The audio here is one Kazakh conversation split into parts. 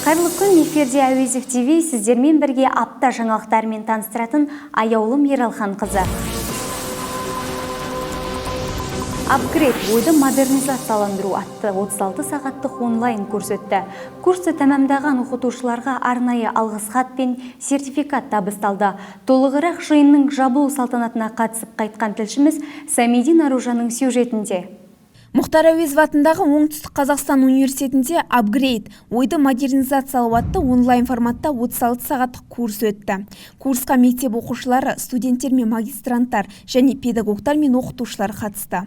Қайырлы күн, эфирде Әуезов ТВ, сіздермен бірге апта жаңалықтарымен таныстыратын Аяулым Ералхан қызы. Апгрейд ойды модернизацияландыру атты 36 сағаттық онлайн курс өтті. Курсты тәмамдаған оқытушыларға арнайы алғыс хат пен сертификат табысталды. Толығырақ жиынның жабылу салтанатына қатысып қайтқан тілшіміз Самидин Аружанның сюжетінде. Мұхтар Әуезов атындағы Оңтүстік Қазақстан университетінде Апгрейд ойды модернизациялау атты онлайн форматта 36 сағаттық курс өтті. Курсқа мектеп оқушылары, студенттер мен магистранттар және педагогтар мен оқытушылар қатысты.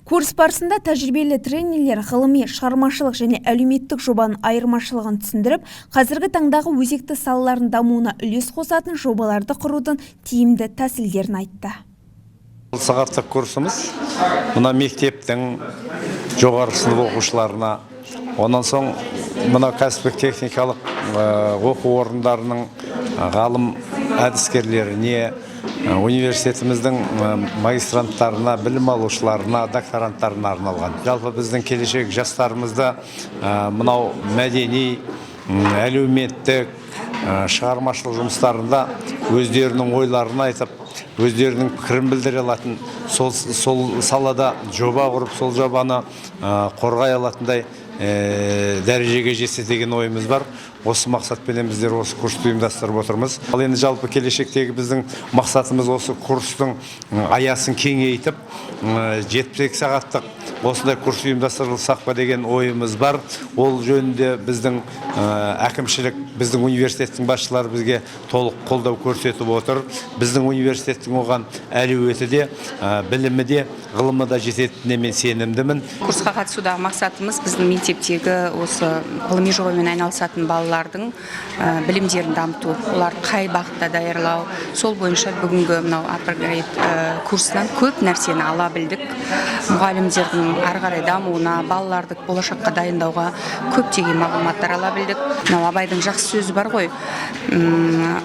Курс барысында тәжірибелі тренерлер ғылыми, шығармашылық және әлеуметтік жобаның айырмашылығын түсіндіріп, қазіргі таңдағы өзекті салалардың дамуына үлес қосатын жобаларды құрудың тиімді тәсілдерін айтты. Сағаттық курсымыз мына мектептің жоғарғы сынып оқушыларына, онан соң мына кәсіптік техникалық оқу орындарының ғалым әдіскерлеріне, университетіміздің магистранттарына, білім алушыларына, докторанттарына арналған. Жалпы біздің келешек жастарымызды мынау мәдени, әлеуметтік, шығармашылық жұмыстарында өздерінің ойларын айтып, өздерінің пікірін білдіре алатын, сол салада жоба құрып, сол жобаны қорғай алатындай дәрежеге жетсе деген ойымыз бар. Осы мақсатпенен біздер осы курсты ұйымдастырып отырмыз. Ал енді жалпы келешектегі біздің мақсатымыз осы курстың аясын кеңейтіп, 72 сағаттық осындай курс ұйымдастырылсақ па деген ойымыз бар. Ол жөнінде біздің әкімшілік, біздің университеттің басшылары бізге толық қолдау көрсетіп отыр. Біздің университеттің оған әлеуеті де, білімі де, ғылымы да жететініне мен сенімдімін. Курсқа қатысудағы мақсатымыз біздің мектептегі осы ғылыми жобамен айналысатын балалардың білімдерін дамыту, оларды қай бағытта даярлау, сол бойынша бүгінгі мынау апгрейд курсынан көп нәрсені ала білдік. Мұғалімдердің ары қарай дамуына, балаларды болашаққа дайындауға көптеген мағлұматтар ала білдік. Мынау Абайдың жақсы сөзі бар ғой,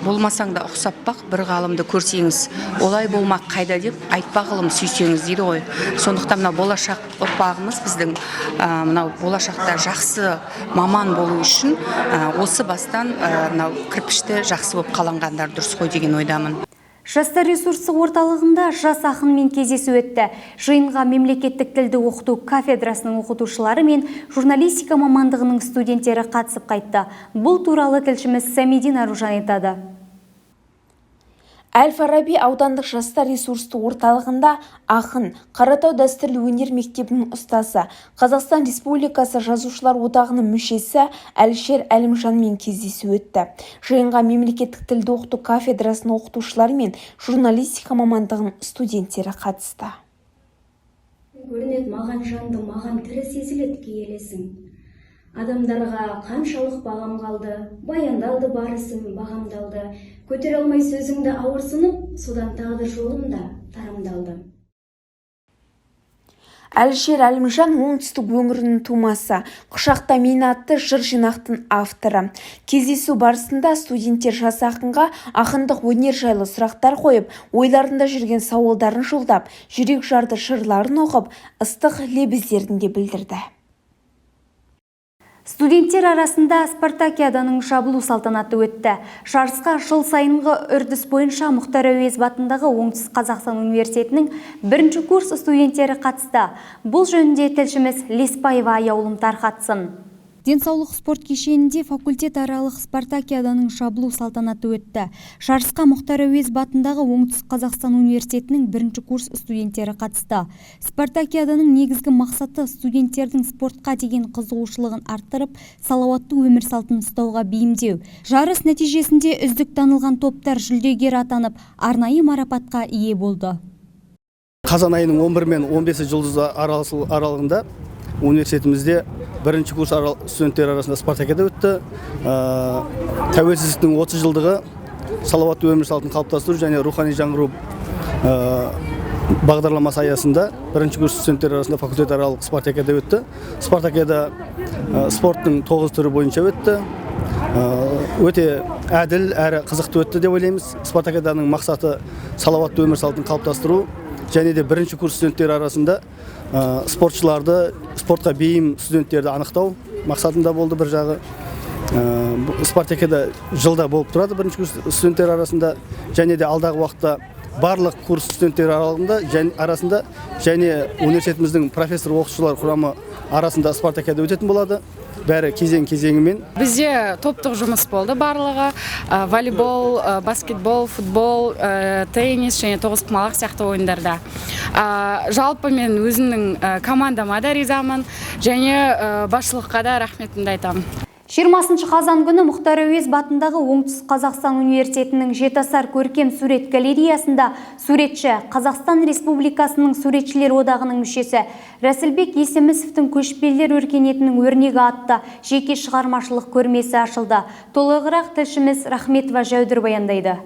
болмасаң да ұқсап бақ, бір ғалымды көрсеңіз, олай болмақ қайда деп айтпа ғылым сүйсеңіз дейді ғой. Сондықтан мынау болашақ ұрпағымыз біздің, мынау болашақта жақсы маман болу үшін, осы бастан, мынау кірпішті жақсы болып қаланғандар дұрыс қой деген ойдамын. Жастар ресурстық орталығында жас ақынмен кездесу өтті. Жиынға мемлекеттік тілді оқыту кафедрасының оқытушылары мен журналистика мамандығының студенттері қатысып қайтты. Бұл туралы тілшіміз Самидин Аружан айтады. Әл-Фараби аудандық жастар ресурстық орталығында ақын, Қаратау дәстүрлі өнер мектебінің ұстазы, Қазақстан Республикасы Жазушылар одағының мүшесі Әлішер Әлімжанмен кездесу өтті. Жиынға мемлекеттік тілді оқыту кафедрасының оқытушылары мен журналистика мамандығының студенттері қатысты. Көрінеді маған жанды, маған тірі сезіледі кей елесің. Адамдарға қаншалық бағам қалды, баяндалды бар ісім, бағамдалды. Көтере алмай сөзіңді ауырсынып, содан тағдыр жолым да тарамдалды. Әлішер Әлімжан оңтүстік өңірінің тумасы, «Құшақта мені» атты жыр жинақтың авторы. Кездесу барысында студенттер жас ақынға ақындық өнер жайлы сұрақтар қойып, ойларында жүрген сауалдарын жолдап, жүрек жарды жырларын оқып, ыстық лебіздерін де білдірді. Студенттер арасында спартакиаданың жабылу салтанаты өтті. Жарысқа жыл сайынғы үрдіс бойынша Мұхтар Әуезов атындағы Оңтүстік Қазақстан университетінің бірінші курс студенттері қатысты. Бұл жөнінде тілшіміз Леспаева Аяулым тарқатсын. Денсаулық спорт кешенінде факультет аралық спартакиаданың жабылу салтанаты өтті. Жарысқа Мұхтар Әуезов атындағы Оңтүстік Қазақстан университетінің бірінші курс студенттері қатысты. Спартакиаданың негізгі мақсаты студенттердің спортқа деген қызығушылығын арттырып, салауатты өмір салтын ұстауға бейімдеу. Жарыс нәтижесінде үздік танылған топтар жүлдегер атанып, арнайы марапатқа ие болды. Қазан айының 11 мен 15 жұлдыз аралығында университетімізде бірінші курс студенттері арасында спартакиада өтті. Тәуелсіздіктің 30 жылдығы, салауатты өмір салтын қалыптастыру және рухани жаңғыру бағдарламасы аясында бірінші курс студенттері арасында факультет аралық спартакиада өтті. Спартакиада спорттың 9 түрі бойынша өтті. Өте әділ әрі қызықты өтті деп ойлаймыз. Спартакиаданың мақсаты салауатты өмір салтын қалыптастыру және де бірінші курс студенттері арасында спортшыларды, спортқа бейім студенттерді анықтау мақсатында болды бір жағы. Спартакиада жылда болып тұрады бірінші курс студенттер арасында, және де алдағы уақытта барлық курс студенттері аралығында және арасында және университетіміздің профессор оқытушылар құрамы арасында спартакиада өтетін болады. Бәрі кезең кезеңімен. Бізде топтық жұмыс болды барлығы. Волейбол, баскетбол, футбол, теннис және тоғызқұмалақ сияқты ойындарда. Жалпы мен өзімнің командама да ризамын және басшылыққа да рахметімді айтамын. 20 қазан күні Мұхтар Әуезов атындағы Оңтүстік Қазақстан университетінің Жетіасар көркем сурет галереясында суретші, Қазақстан Республикасының суретшілер одағының мүшесі Рәсілбек Естемесовтің «Көшпелілер өркениетінің өрнегі» атты жеке шығармашылық көрмесі ашылды. Толығырақ тілшіміз Рахметова Жәудір баяндайды.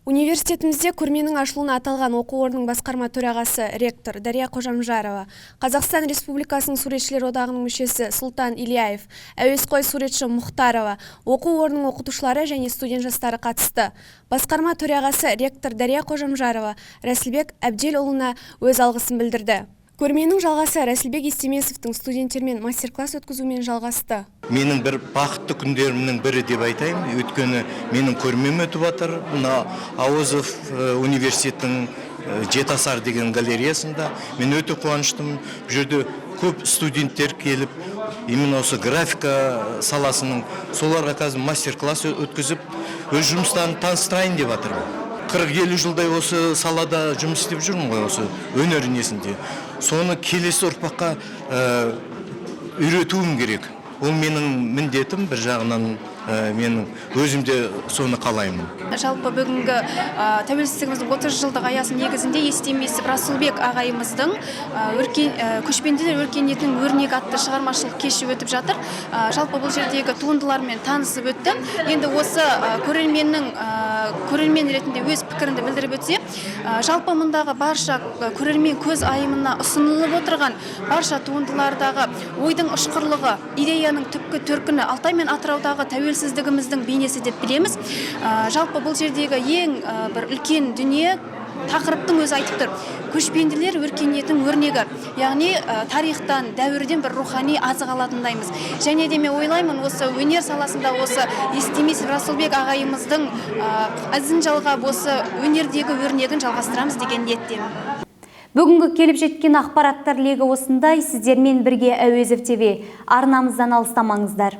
Университетімізде көрменің ашылуына аталған оқу орнының басқарма төрағасы, ректор Дария Қожамжарова, Қазақстан Республикасының суретшілер одағының мүшесі Сұлтан Ильяев, әуесқой суретші Мұхтарова, оқу орнының оқытушылары және студент жастары қатысты. Басқарма төрағасы, ректор Дария Қожамжарова Рәсілбек Әбделұлына өз алғысын білдірді. Көрменің жалғасы Рәсілбек Естемесовтің студенттермен мастер-класс өткізумен жалғасты. Менің бір бақытты күндерімнің бірі деп айтайын, өйткені менің көрмем өтіп жатыр мына Әуезов университетінің Жетіасар деген галереясында. Мен өте қуаныштымын. Бұл жерде көп студенттер келіп, именно осы графика саласының, соларға қазір мастер класс өткізіп, өз жұмыстарын таныстырайын деп жатырмын. 40-50 жылдай осы салада жұмыс істеп жүрмін ғой, осы өнер несінде. Соны келесі ұрпаққа үйретуім керек, ол менің міндетім. Бір жағынан менің өзім де соны қалаймын. Жалпы бүгінгі тәуелсіздігіміздің 30 жылдық аясы негізінде Естемесов Расулбек ағайымыздың «Көшпенділер өркениетінің өрнегі» атты шығармашылық кеші өтіп жатыр. Жалпы бұл жердегі туындылармен танысып өттім. Енді осы көрермен ретінде өз пікірімді білдіріп өтсем, жалпы мұндағы барша көрермен көз айымына ұсынылып отырған барша туындылардағы ойдың ұшқырлығы, идеяның түпкі төркіні Алтай мен Атыраудағы тәуелсіздігіміздің бейнесі деп білеміз. Жалпы бұл жердегі ең бір үлкен дүние тақырыптың өзі айтып тұр: көшпенділер өркениетінің өрнегі, яғни тарихтан, дәуірден бір рухани азық алатындаймыз. Және де мен ойлаймын, осы өнер саласында осы Естемесов Расулбек ағайымыздың ізін жалғап, осы өнердегі өрнегін жалғастырамыз деген ниеттемін. Бүгінгі келіп жеткен ақпараттар легі осындай. Сіздермен бірге Әуезов ТВ, арнамыздан алыстамаңыздар.